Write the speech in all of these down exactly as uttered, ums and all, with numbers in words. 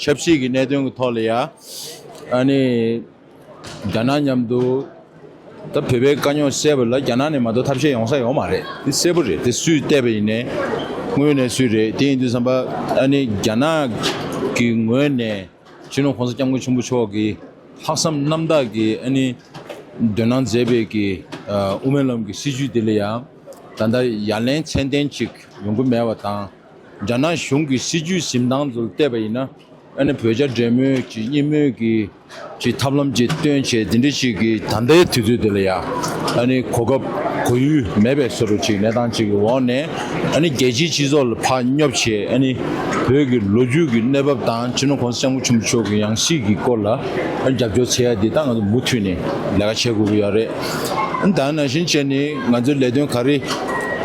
ཆབ་སྲིད་ཀྱི་གནད་དོན་གྱི་ཐོག་ལ་ཡ། ཨ་ནི། རྒྱ་ནག་མཉམ་དུ། ད་བོད་པའི་དཀའ་རྙོག་སེལ་བ་ལ་རྒྱ་ནག་ནས་མ་གཏོགས་ཐབས་ཤེས་ཡོང་ས་ཡོད་མ་རེད། དེ་གསལ་པོ་རེད། དེ་སུས་བལྟས་པ་ཡིན་ནའི། དངོས་གནས་སུས་རེད། དེ་ཡིན་དུས་ཙམ་པ་ཨ་ནི་རྒྱ་ནག་གི་ངོས་ནས་སྤྱི་ནོར་༸གོང་ས་༸སྐྱབས་མགོན་ཆེན་པོ་མཆོག་གི་ལྷག་བསམ་རྣམ་དག་གི་ཨ་ནི་འདོན་གནང་མཛད་པའི་གི་དབུ་མའི་ལམ་གྱི་སྲིད་བྱུས་དེ་ལ་ཡང་ད་ལྟ་ཡ་ལན་ཚད་ལྡན་ཅིག་ཡོང་གི་མེད་པ་དང་། རྒྱ་ནག་གཞུང་གི་སྲིད་བྱུས་འཛིན་སྟངས་ཚོར་བལྟས་པ་ཡིན་ན། ཨ་ནི་བོད་རྒྱ་འབྲེལ་མོལ་གྱི་གཉིས་མོལ་གྱི་ཅིག་ཐབས་ལམ་ཅིག་སྟོན་བྱས། དེ་འདྲ་ཞིག་གི་ད་ལྟའི་དུས་ཚོད་དེ་ལ་ཡ། ཨ་ནི་གོ་སྐབས་གོ་ཡུལ་མེད་པའི་བཟོ་འདྲ་ཅིག་གནས་སྟངས་ཅིག་གི་འོག་ནས། ཨ་ནི་རྒྱལ་སྤྱིའི་སྤྱི་ཚོགས་ལ་ཕར་སྙོབ་བྱས། ཨ་ནི་བོད་ཀྱི་ལོ་རྒྱུས་ཀྱི་གནས་བབ་དང་སྤྱི་ནོར་༸གོང་ས་༸སྐྱབས་མགོན་ཆེན་པོ་མཆོག་གི་ཡང་སྲིད་ཀྱི་སྐོར་ལ་ཨ་ནི་རྒྱབ་སྐྱོར་བྱེད་ཡ་འདི་ད་ང་ཚོ་མུ་མཐུད་ནས་ལས་ཀ་བྱེད་དགོས་ཀྱི་ཡོད་རེད། ཨ་ནི་ད་ནང་བཞིན་བྱས་ནས་ང་ཚོའི་ལས་དོན་ག་རེ་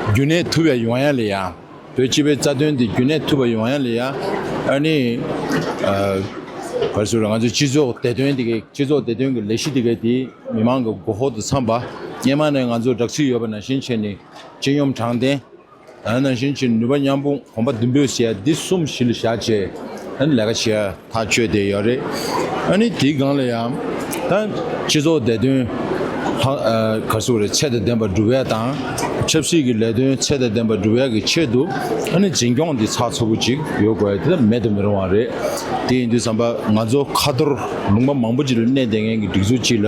རྒྱུན་གནས་ཐུབ་ཡ་ཡོང་ཡ་ལ་ཡ། བོད་སྤྱི་པའི་རྩ་དོན་དེ་རྒྱུན་གནས་ཐུབ་པ་ཡོང་ཡ་ལ་ཡ། ཨ་ནི། ཨ། ག་རེ་ཟེར། ང་ཚོའི་སྤྱི་ཚོགས་བདེ་དོན་དེ་གའི། སྤྱི་ཚོགས་བདེ་དོན་གྱི་ལས་གཞི་དེ་གའི་དེ་མི་མང་གི་མགོ་འཁོར་དུ་འཚམས་པ། སྔོན་མ་ནས་ང་ཚོ་སྦྲག་སྲིད་ཡོད་པ་ནང་བཞིན་བྱས་ནས་སྤྱི་སྙོམས་དྲང་བདེན། ད་ནང་བཞིན་བྱས་ནས་ནུས་པ་མཉམ་སྤུངས། གོམ་པ་མདུན་སྤོས་ཟེར་ཡ་འདི་གསུམ་གཞི་ལ་བཞག་བྱས། ཨ་ནི་ལས་ཀ་བྱེད་ཡ་ཐག་གཅོད་བསྡད་ཡོད་རེད། ཨ་ནི་དེའི་སྒང་ལ་ཡང་ད་སྤྱི་ཚོགས་བདེ་དོན་ལྷ། ཨ། ག་རེ་ཟེར་དགོས་རེད། ཚད་དང་ལྡན་པ་སྒྲུབ་ཡ་དང་། ཆབ་སྲིད་ཀྱི་ལས་དོན་ཚད་དང་ལྡན་པ་སྒྲུབ་ཡ་གི་ཆེད་དུ། ཨ་ནི་འཛིན་སྐྱོང་འདི་ཚགས་ཚུད་པོ་ཅིག་ཡོད་དགོས་ཡ་དེ་ད་མེད་དུ་མི་རུང་བ་རེད། དེ་ཡིན་དུས་ཙམ་པ་ང་ཚོ་ཁ་ཐོར་ལུང་པ་མང་པོ་ཅིག་ལ་གནས་བསྡད་མཁན་གྱི་སྒྲིག་འཛུགས་ཅིག་ལ།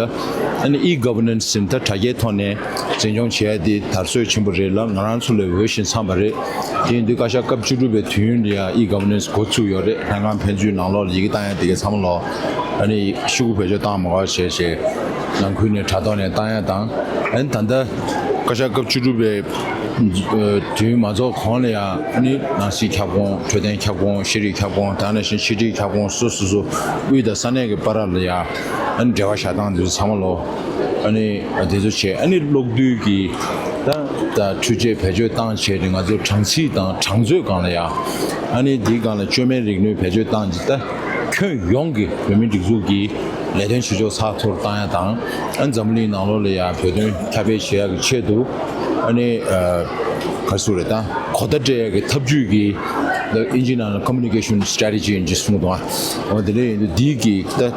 ཨ་ནི་ཨི་གྷ་ཝར་ནན་སི་ཟེར་ནས་ད་དྲ་རྒྱའི་ཐོག་ནས་འཛིན་སྐྱོང་བྱེད་ཡ་དེ་དར་སྲོལ་ཆེན་པོ་རེད་ལ། ང་རང་ཚོ་ལ་འོས་ཤིང་འཚམས་པ་རེད། དེ་ཡིན་དུས་བཀའ་ཤག་སྐབས་བཅུ་དྲུག་པའི་དུས་ཡུན་ལ་ཡང་ཨི་གྷ་ཝར་ནན་སི་འགོ་བཙུགས་ཡོད་རེད། ལྷན་ཁང་ཕན་ཚུན་ནང་ལོགས་ལ་ཡི་གེ་བཏང་ཡ་དེ་གའི་ཚང་མ་ལོ། ཨ་ནི་ཤོག་གུ་བེད་སྤྱོད་བཏང་མ་དགོས་བྱས་བྱས། ནང་ཁུལ་ནས་དྲ་ཐོག་ནས་བཏང་ཡ་དང་། ཨ་ནི་ད་ལྟ་བཀའ་ཤག་སྐབས་བཅུ་དྲུག་པའི་དུས་ཡུན་མ་རྫོགས་གོང་ལ་ཡང་། ཨ་ནི་ནང་སྲིད་ཁྱབ་ཁོངས། འཕྲོད་བསྟེན་ཁྱབ་ཁོངས། ཤེས་རིག་ཁྱབ་ཁོངས། དེ་ནང་བཞིན་ཕྱི་དྲིལ་ཁྱབ་ཁོངས་སོ་སོ་སོ། དབུས་དང་ས་གནས་ཀྱི་བར་ལ་ཡང་། ཨ་ནི་འབྲེལ་བ་བཞག་སྟངས་དེ་ཚོ་ཚང་མ་ལོ། ཨ་ནི་དེ་ཚོ་བྱས། ཨ་ནི་གློག་རྡུལ་གྱི་ད་ད་འཕྲུལ་ཆས་བེད་སྤྱོད་བཏང་བྱས་ཏེ་ང་ཚོ་གྲངས་རྩིས་དང་གྲངས་མཛོད་སྒང་ལ་ཡང་། ཨ་ནི་འདིའི་སྒང་ལ་བཅོས་མའི་རིག་ནུས་བེད་སྤྱོད་བཏང་བྱས། ད་ཁྱོན་ཡོངས་ཀྱི་བོད་མིའི་སྒྲིག་འཛུགས་ཀྱི་ལས་དོན་བྱེད་ཕྱོགས་ཚགས་ཚུད་བཏང་ཡ་དང་། ཨ་ནི་འཛམ་བུ་གླིང་ནང་ལོགས་ལ་ཡང་བོད་དོན་ཁྱབ་སྤེལ་བྱེད་ཡ་གི་ཆེད་དུ། ཨ་ནི་ཨ་ག་རེ་ཟེར་དགོས་རེད། ད་གོ་བརྡ་སྤྲད་ཡ་གི་ཐབས་ཇུས་ཀྱི། ད་ཨིན་ཇིའི་ནང་ལ་communication strategy ཡིན་གྱི་གསུངས་འདུག་ཨ། འོ་དེ་འདྲ་ཡིན་དུས་འདིའི་གི་ད་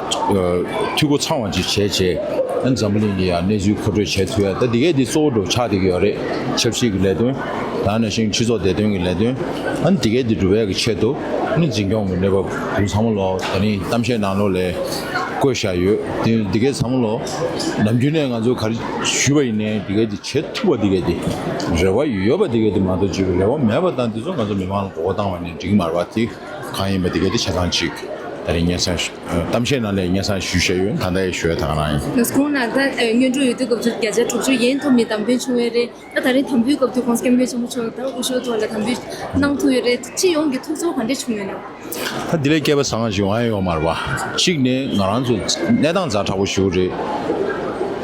འཐུས་སྒོ་ཚང་བ་ཅིག་བྱས་བྱས། ཨ་ནི་འཛམ་བུ་གླིང་གི་ཡང་གནས་ཚུལ་མཁོ་སྤྲོད་བྱེད་ཐུབ་ཡ། ད་འདི་གས་འདི་གཙོ་བོ་འདྲ་ཆགས་བསྡད་ཀྱི་ཡོད་རེད། ཆབ་སྲིད་ཀྱི་ལས་དོན། ད་ནང་བཞིན་སྤྱི་ཚོགས་བདེ་དོན་གྱི་ལས་དོན། ཨ་ནི་འདི་གས་འདི་སྒྲུབ་ཡ་གི་ཆེད་དུ། ཨ་ནི་འཛིན་སྐྱོང་གི་གནས་བབ་དེ་ཚང་མ་ལོ། ད་ནི་གཏམ་བཤད་ནང་ལོགས་ལ་བཀོད་བཞག་ཡོད། དེ་འདི་གས་ཚང་མ་ལོ། ནམ་རྒྱུན་ནས་ང་ཚོ་ག་རེ་ཞུས་པ་ཡིན་ནའི་འདི་གས་འདི་བྱེད་ཐུབ་པ་འདི་གས་འདི། རེ་བ་ཡོད་པ་འདི་གས་འདི་མ་གཏོགས་ཅིག་རེ་བ་མེད་པ་དང་འདི་ཚོ་ང་ཚོ་མི་མང་ལ་མགོ་སྐོར་བཏང་བ་ནི་འགྲིག་གི་མ་རེད་པ། དེ་གང་ཡིན་པ་འདི་གས་འདི་ཆ་ཚང་ཅིག་ད་རིང་སྙན་སེང་ཞུ། གཏམ་བཤད་ནང་ལ་སྙན་སེང་ཞུས་བཞག་ཡོད། ད་ལྟ་ཡང་ཞུ་ཡ་ད་ག་རང་ཡིན། ལགས་སོ། ཁོང་ནང་ད་སྔོན་འགྲོ་ཡོད་དུས་སྐབས་སུ་བརྒྱ་ཆ་དྲུག་ཅུ་ཡན་ཐོབ་ནས་དམ་འབུལ་བྱུང་བ་རེད། ད་ད་རིང་དམ་འབུལ་སྐབས་དུས་༸གོང་ས་༸སྐྱབས་མགོན་ཆེན་པོ་མཆོག་དང་དབུ་ཞྭ་ཐོག་ལ་དམ་འབུལ་གནང་ཐུབ་ཡོད་རེད། སྤྱི་ཡོངས་ཀྱི་ཐུགས་ཚོར་ག་འདྲ་བྱུང་ཡོད་ན། ད་འདི་ལས་སྐལ་པ་བཟང་བ་ཞིག་ཡོང་ཡ་ཡོད་མ་རེད་པ། གཅིག་ནས་ང་རང་ཚོ་གནས་སྟངས་ཛ་དྲག་པོ་ཞེ་པོ་རེད།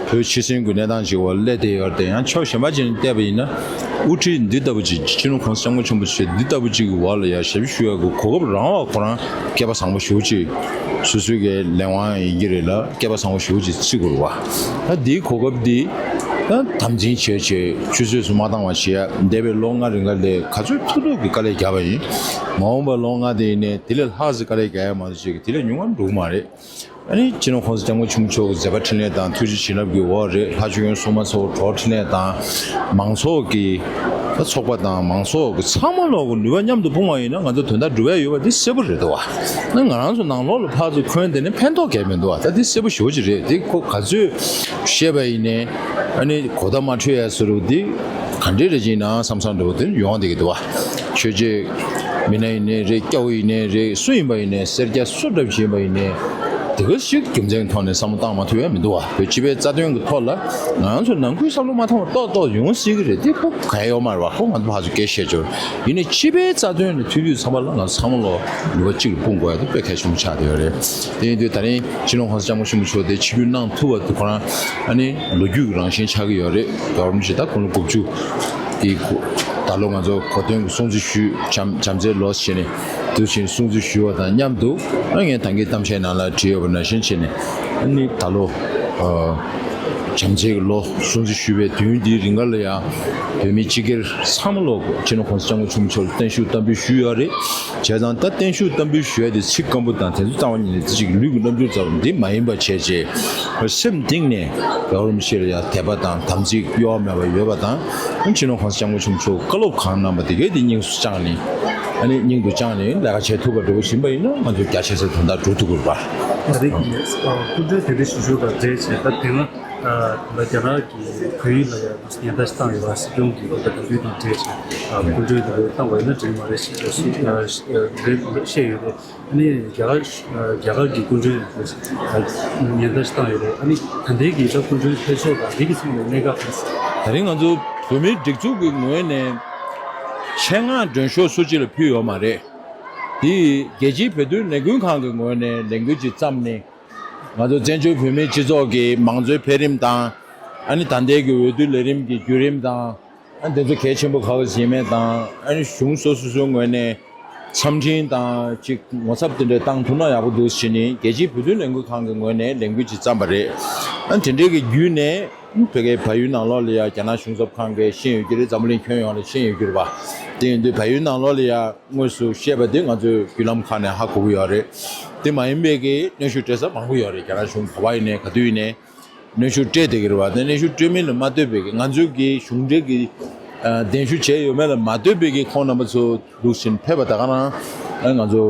བོད་ཕྱི་སྲིད་ཀྱི་གནས་སྟངས་ཅིག་འོག་སླེབས་བསྡད་ཡོད་རེད། ཡང་ཕྱོགས་གཞན་པ་ཅིག་ནས་བལྟས་པ་ཡིན་ན། དབུ་ཁྲིད་འདི་ལྟ་བུ་ཅིག་སྤྱི་ནོར་༸གོང་ས་༸སྐྱབས་མགོན་ཆེན་པོ་མཆོག་འདི་ལྟ་བུ་ཅིག་གི་འོག་ལ་ཡ་ཞབས་ཞུ་ཞུ་ཡ་གི་གོ་སྐབས་རང་བ་ཁོ་རང་སྐལ་པ་བཟང་པོ་ཞེ་པོ་ཅིག་སོ་སོའི་གི་ལས་དབང་ཡིན་གྱི་རེད་ལ། སྐལ་པ་བཟང་པོ་ཞེ་པོ་ཅིག་བརྩི་དགོས་རེད་པ། ད་འདིའི་གོ་སྐབས་འདི་ད་དམ་འཛིན་བྱས་བྱས་ཆུད་ཟོས་སུ་མ་བཏང་བ་བྱེད་ཡ། འདས་པའི་ལོ་ལྔ་རིང་ག་ལ་ག་ཚོད་ཐུབ་ཐུབ་ཀྱི་དཀའ་ལས་བརྒྱབ་པ་ཡིན། མ་འོངས་པ་ལོ་ལྔ་དེ་ཡིན་ནའི་དེ་ལས་ལྷག་ཙམ་དཀའ་ལས་རྒྱག་ཡ་མ་གཏོགས་ཅིག་དེ་ལས་ཉུང་བ་འགྲོ་གི་མ་རེད། ཨ་ནི་སྤྱི་ནོར་༸གོང་ས་༸སྐྱབས་མགོན་ཆེན་པོ་མཆོག་གི་མཛད་པ་འཕྲིན་ལས་དང་ཐུགས་རྗེ་བྱིན་རླབས་ཀྱི་འོག་རེད། ལྷ་ཆོས་སྐྱོང་སྲུང་མ་ཚོ་གྲོགས་འཕྲིན་ལས་དང་། མང་ཚོགས་ཀྱི་ད་ཚོགས་པ་དང་མང་ཚོགས་ཀྱི་ཚང་མ་ལོག་གི་ནུས་པ་མཉམ་དུ་སྤུངས་པ་ཡིན་ན་ང་ཚོ་དོན་དག་འགྲུབ་ཡ་ཡོད་པ་འདི་གསལ་པོ་རེད་འདུག་བ། ད་ང་རང་ཚོ་ནང་ལོགས་ལ་ཕར་ཚུར་འཁོན་བསྡད་ནས་ཕན་ཐོགས་གང་ཡང་མི་འདུག་བ། ད་འདི་གསལ་པོ་ཞེ་པོ་ཅིག་རེད། འདི་ཁོ་ག་ཚོད་བཤད་པ་ཡིན་ནའི་ཨ་ནི་གོ་བརྡ་མ་འཕྲོད་ཡ་བཟོ་འདྲ་པོ་འདི་ག་འདྲས་རེད་ཅིག་ན་བསམ་བསམ་འདྲ་པོ་དེ་ཡོང་བསྡད་ཀྱི་འདུག་བ། ཆོས་བྱེད་མི་སྣ་ཡིན་ནའི་རེད། སྐྱ་བོ་ཡིན་ནའི་རེད། སུ་ཡིན་པ་ཡིན་ནའི། སེར་སྐྱ་སུ་འདྲ་པོ་ཞིག་ཡིན་པ་ཡིན་ནའི། དེ་ག་ཞིག་རྒྱུ་མཚན་ཐོག་ནས་བསམ་བློ་བཏང་མ་ཐུབ་ཡ་མི་འདུག་བ། བོད་སྤྱི་པའི་རྩ་དོན་གྱི་ཐོག་ལ་ང་ཚོ་ནང་ཁུལ་བསམ་བློ་མ་ཐོངས་པ་ཏོག་ཏོག་ཡོང་སྲིད་ཀྱི་རེད། དེ་ཁོ་ག་ཡོད་མ་རེད་བ། ཁོ་ང་ཚོ་ཕར་ཚུར་སྐད་བཤད་ཆོག་ཡིན་ནའི་སྤྱི་པའི་རྩ་དོན་ལ་མཐུན་འགྱུར་ཚང་མ་ལ་ང་ཚོ་ཚང་མ་ལོ་ནུས་པ་གཅིག་ལ་སྤུངས་དགོས་ཡ་དེ་དཔེ་གལ་ཆེན་པོ་ཆགས་བསྡད་ཡོད་རེད། དེ་ཡིན་དུས་ད་རིང་སྤྱི་ནོར་༸གོང་ས་༸སྐྱབས་མགོན་ཆེན་པོ་མཆོག་དེ་ཆིབས་བསྒྱུར་གནང་ཐུབ་པ་དེ་ཁོ་རང་ཨ་ནི་ལོ་རྒྱུས་ཀྱི་རང་བཞིན་ཆགས་ཀྱི་ཡོད་རེད། རྒྱལ་བ་རིན་པོ་ཆེ་ད་དགུང་ལོ་དགུ་བཅུ་དེ་ད་ལོ་ང་ཚོ་གོ་སྟོན་གྱི་སྲུང་བརྩི་ཞུས། བྱམས་བྱམས་བརྩེའི་ལོ་ཟེར་ནས་དུས་ཆེན་སྲུང་བརྩི་ཞུས་པ་དང་མཉམ་དུ། ཨ་ངས་ད་གིན་གཏམ་བཤད་ནང་ལ་བྲིས་ཡོད་པ་ནང་བཞིན་བྱས་ནས་ཨ་ནི་ད་ལོ། ཨ། བྱམས་བརྩེའི་ལོ་སྲུང་བརྩི་ཞུ་བའི་དུས་ཡུན་འདིའི་རིང་ག་ལ་ཡང་བོད་མི་སྤྱི་སྒེར་ཚང་མ་ལོག་སྤྱི་ནོར་༸གོང་ས་༸སྐྱབས་མགོན་ཆེན་པོ་མཆོག་ལ་བརྟན་བཞུགས་བསྟར་འབུལ་ཞུས་ཡོད་རེད། བྱས་ཙང་ད་བརྟན་བཞུགས་བསྟར་འབུལ་ཞུ་ཡ་དེ་ཚིག་སྐམ་པོ་དང་དེ་ཚོ་རྩ་བ་ཉིད་ནས་ཅིག་ལུས་ཀྱི་རྣམ་འགྱུར་ཙམ་འདི་མ་ཡིན་པ་བྱས་རྗེས་སེམས་གཏིང་ནས་རྒྱལ་བ་རིན་པོ་ཆེ་ལ་ཡང་དད་པ་དང་དམ་ཚིག་གཡོ་བ་མེད་པ་ཡོད་པ་དང་སྤྱི་ནོར་༸གོང་ས་༸སྐྱབས་མགོན་ཆེན་པོ་མཆོག་བཀའ་སློབ་གང་གནང་པ་དེ་གས་དེ་སྙིང་སུ་བཅངས་ནས་ཨ་ནི་སྙིང་དུ་བཅངས་ནས་ལས་ཀ་བྱེད་ཐུབ་པ་འདྲ་པོ་ཡིན་པ་ཡིན་ན་ང་ཚོ་རྒྱ་ཆེ་ས་དོན་དག་འགྲོ་ཐུབ་ཀྱི་རེད་པ། ད་རེས་ཀྱི་སྐུ་མགྲོན་དེ་འདྲ་ཞུ་ཞུ་བ་རེད་བྱས་ད་དེ་སྔ་ད་རྒྱ་ནག་གི་བོད་ཡིག་ལ་ཡང་ཉེན་བརྡ་ཞིག་བཏང་ཡོད་པ་སྲིད་སྐྱོང་གི་ད་དུས་དང་འབྲེལ་བྱས་སྐུ་མགྲོན་དེ་འདྲ་བཏང་བ་ཡིན་ན་འགྲིག་མ་རེད་ཞེས་རེད་བཤད་ཡོད་རེད། ཨ་ནི་རྒྱ་གར་རྒྱ་གར་གྱི་སྐུ་མགྲོན་ཉེན་བརྡ་ཞིག་བཏང་ཡོད་རེད། ཨ་ནི་ད་ལྟའི་གི་ད་སྐུ་མགྲོན་ཕེབས་ཕྱོགས་དང་དེ་གི་ཚང་མའི་གནད་འགག་ག་རེ་ཟེར། ད་རིང་ང་ཚོ་བོད་མིའི་སྒྲིག་འཛུགས་ཀྱི་ངོས་ནས་ཆེད་མངགས་མགྲོན་ཤོག་སུ་གཅིག་ལ་ཕུལ་ཡོད་མ་རེད། དེ་རྒྱལ་སྤྱིའི་བོད་དོན་ལས་འགུལ་ཁང་གི་ངོས་ནས་ལས་འགུལ་ཅིག་བརྩམས་ནས་ང་ཚོ་བཙན་བྱོལ་བོད་མིའི་སྤྱི་ཚོགས་ཀྱི་མང་གཙོའི་འཕེལ་རིམ་དང་ཨ་ནི་ད་ལྟའི་གི་འོས་བསྡུ་ལས་རིམ་གྱི་བརྒྱུད་རིམ་དང་། ཨ་དེ་ཚོ་གལ་ཆེན་པོ་ག་བ་ཟིན་མེད་དང་ཨ་ནི་གཞུང་སོ་སོ་སོའི་ངོས་ནས་འཚམས་འཕྲིན་དང་ཅིག་ངོ་ཚབ་དེ་འདྲ་བཏང་ཐུབ་ན་ཡག་པོ་འདུག་ཟེར་ནས་རྒྱལ་སྤྱིའི་བོད་དོན་ལས་འགུལ་ཁང་གི་ངོས་ནས་ལས་འགུལ་ཅིག་བརྩམས་པ་རེད། ཨ་དེ་འདྲའི་གི་བརྒྱུད་ནས་བོད་སྐད་བལ་ཡུལ་ནང་ལོགས་ལ་ཡ་རྒྱ་ནག་གཞུང་ཚབ་ཁང་གིས་ཤེས་ཡོད་ཀྱི་རེད། འཛམ་བུ་གླིང་ཁྱོན་ཡོངས་ལ་ཤེས་ཡོད་ཀྱི་རེད་པ། དེ་ཡིན་དུས་བལ་ཡུལ་ནང་ལོགས་ལ་ཡ་དངོས་སུ་བཤད་པ་དེ་ང་ཚོའི་བརྒྱུད་ལམ་ཁག་ནས་ཧ་གོ་གི་ཡོད་རེད། དེ་མ་ཡིན་པའི་གི་གནོན་ཤུགས་སྤྲད་ས་མང་པོ་ཡོད་རེད། རྒྱ་ནག་གཞུང་ག་བ་ཡིན་ནའི་ག་དུས་ཡིན་ནའི། གནོན་ཤུགས་སྤྲད་བསྡད་ཀྱི་རེད་བ། དེ་གནོན་ཤུགས་སྤྲོད་མིན་ལ་མ་ལྟོས་པའི་གི་ང་ཚོའི་གི་གཞུང་འབྲེལ་གྱི་ཨ་གདན་ཞུ་བྱས་ཡོད་མེད་ལ་མ་ལྟོས་པའི་གི་ཁོང་རྣམ་པ་ཚོ་འདུག་བཞིན་ཕེབས་པ་ད་ག་རང་ཨ་ང་ཚོ་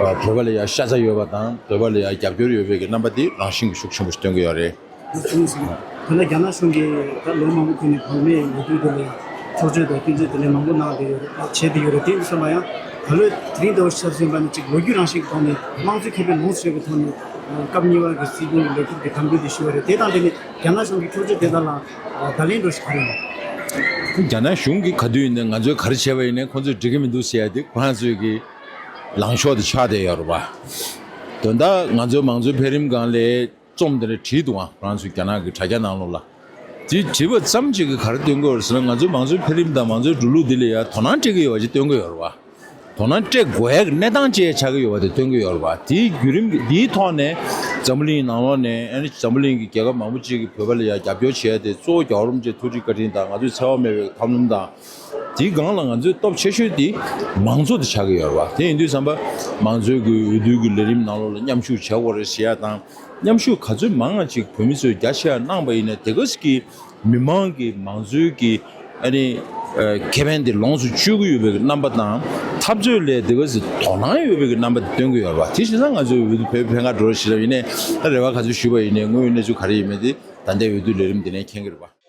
ཨ་བོད་པ་ལ་ཡང་ཤ་ཚ་ཡོད་པ་དང་བོད་པ་ལ་ཡང་རྒྱབ་སྐྱོར་ཡོད་པའི་གི་རྣམ་པ་དེ་རང་བཞིན་གྱི་ཤུགས་ཆེན་པོ་ཞིག་སྟོན་གྱི་ཡོད་རེད། ད་ལྟ་རྒྱ་ནག་གཞུང་གིས་ད་ལོ་མང་པོ་ཀུན་ནས་བོད་མིའི་ལས་འགུལ་དེ་ལ་ཚོགས་ཆེན་དང་སྐྱོན་བརྗོད་དེ་ལས་མང་པོ་གནང་བསྡད་ཡོད་རེད། བྱས་བསྡད་ཡོད་རེད། དེ་ཡིན་ཙང་ཡང་ད་ལོའི་དེ་རིང་ཟླ་བ་ཆབ་སྲིད་པ་ནི་གཅིག་ལོ་རྒྱུས་རང་བཞིན་གྱི་ཐོག་ནས་དམངས་གཙོའི་ཁེ་ཕན་ལོངས་སུ་སྤྱོད་པའི་ཐོག་ནས་སྐབས་གཉིས་པ་གི་སྲིད་སྐྱོང་གི་ལས་ཁུར་གྱི་འཐབ་འཁྲུག་དེ་ཞུ་བ་རེད། དེ་དང་འབྲེལ་ནས་རྒྱ་ནག་གཞུང་གི་ཕྱོགས་བསྐྱོད་དེ་དག་ལ་བརྡ་ལན་འདྲ་ཞིག་ག་རེ་ཡོད། རྒྱ་ནག་གཞུང་གིས་ག་དུས་ཡིན་ནའི་ང་ཚོས་ག་རེ་བྱས་པ་ཡིན་ནའི་ཁོང་ཚོས་འགྲིག་གི་མི་འདུག་ཟེར་ཡ་དེ་ཁོ་རང་ཚོའི་གི་ལངས་ཕྱོགས་དེ་ཆགས་བསྡད་ཡོད་རེད་པ། དོན་དག་ང་ཚོའི་མང་གཙོའི་འཕེལ་རིམ་སྒང་ལ་རྩོམ་དེ་འདྲ་བྲིས་འདུག་ཨང་། ཁོ་རང་ཚོས་རྒྱ་ནག་གི་དྲ་རྒྱ་ནང་ལོགས་ལ། དེ་བྲིས་པ་ཙམ་གཅིག་གིས་ག་རེ་སྟོན་གྱི་ཡོད་རེད་ཟེར་ན་ང་ཚོའི་མང་གཙོའི་འཕེལ་རིམ་དང་མང་གཙོའི་འགྲོ་ལུགས་འདི་ལ་ཡ་དོ་སྣང་སྤྲད་ཀྱི་ཡོད་པ་ཅིག་སྟོན་གྱི་ཡོད་རེད་པ། དོ་སྣང་སྤྲད་དགོས་ཡག་གི་གནས་སྟངས་ཅིག་ཆགས་ཀྱི་ཡོད་པ་དེ་སྟོན་གྱི་ཡོད་རེད་པ། དེའི་བརྒྱུད་རིམ་གྱི་དེའི་ཐོག་ནས་འཛམ་བུ་གླིང་ནང་ལོགས་ནས་ཨ་ནི་འཛམ་བུ་གླིང་གི་རྒྱལ་ཁབ་མང་པོ་ཅིག་གིས་བོད་པ་ལ་ཡ་རྒྱབ་སྐྱོར་བྱས་ཏེ་གཙོ་བོ་རྒྱལ་བ་རིན་པོ་ཆེའི་ཐུགས་རྗེ་བཀའ་དྲིན་དང་ང་ཚོའི་འཚེ་བ་མེད་པའི་ཐབས་ལམ་དང་། དེའི་སྒང་ལ་ང་ཚོའི་སྟོབས་ཆེ་ཤོས་དེ་མང་གཙོ་དེ་ཆགས་ཀྱི་ཡོད་རེད་པ། དེ་ཡིན་དུས་ཙམ་པ་མང་གཙོའི་གི་འོས་བསྡུ་གི་ལས་རིམ་ནང་ལོགས་ལ་མཉམ་ཞུགས་བྱེད་དགོས་རེད་ཟེར་ཡ་དང་། མཉམ་ཞུགས་ག་ཚོད་མང་ང་ཅིག་བོད་མི་ཚོས་རྒྱ་ཆེ་བ་གནང་པ་ཡིན་ན་དེ་ག་ཙམ་གྱིས་མི་མང་གི་མང་གཙོའི་གི་ཨ་ནི་ཨ་ཁེ་ཕན་དེ་ལོངས་སུ་སྤྱོད་ཀྱི་ཡོད་པའི་གི་རྣམ་པ་དང་འཐབ་རྩོད་ལ་དེ་ག་ཙམ་དོ་སྣང་ཡོད་པའི་གི་རྣམ་པ་དེ་སྟོན་གྱི་ཡོད་རེད་པ། དེ་བྱས་ཙང་ང་ཚོས་འོས་བསྡུ་བོད་ཕན་ཁ་འགྲོ་རེད་ཟེར་ཡ་ཡིན་ནའི་ཨ་རེ་བ་ག་ཚོད་ཞུས་པ་ཡིན་ནའི་དངོས་ཡོད་གནས་ཚུལ་ག་རེ་ཡིན་མིན་དེ་ད་ལྟའི་འོས་བསྡུ་ལས་རིམ་འདི་ནས་མཁྱེན་གྱི་རེད་པ།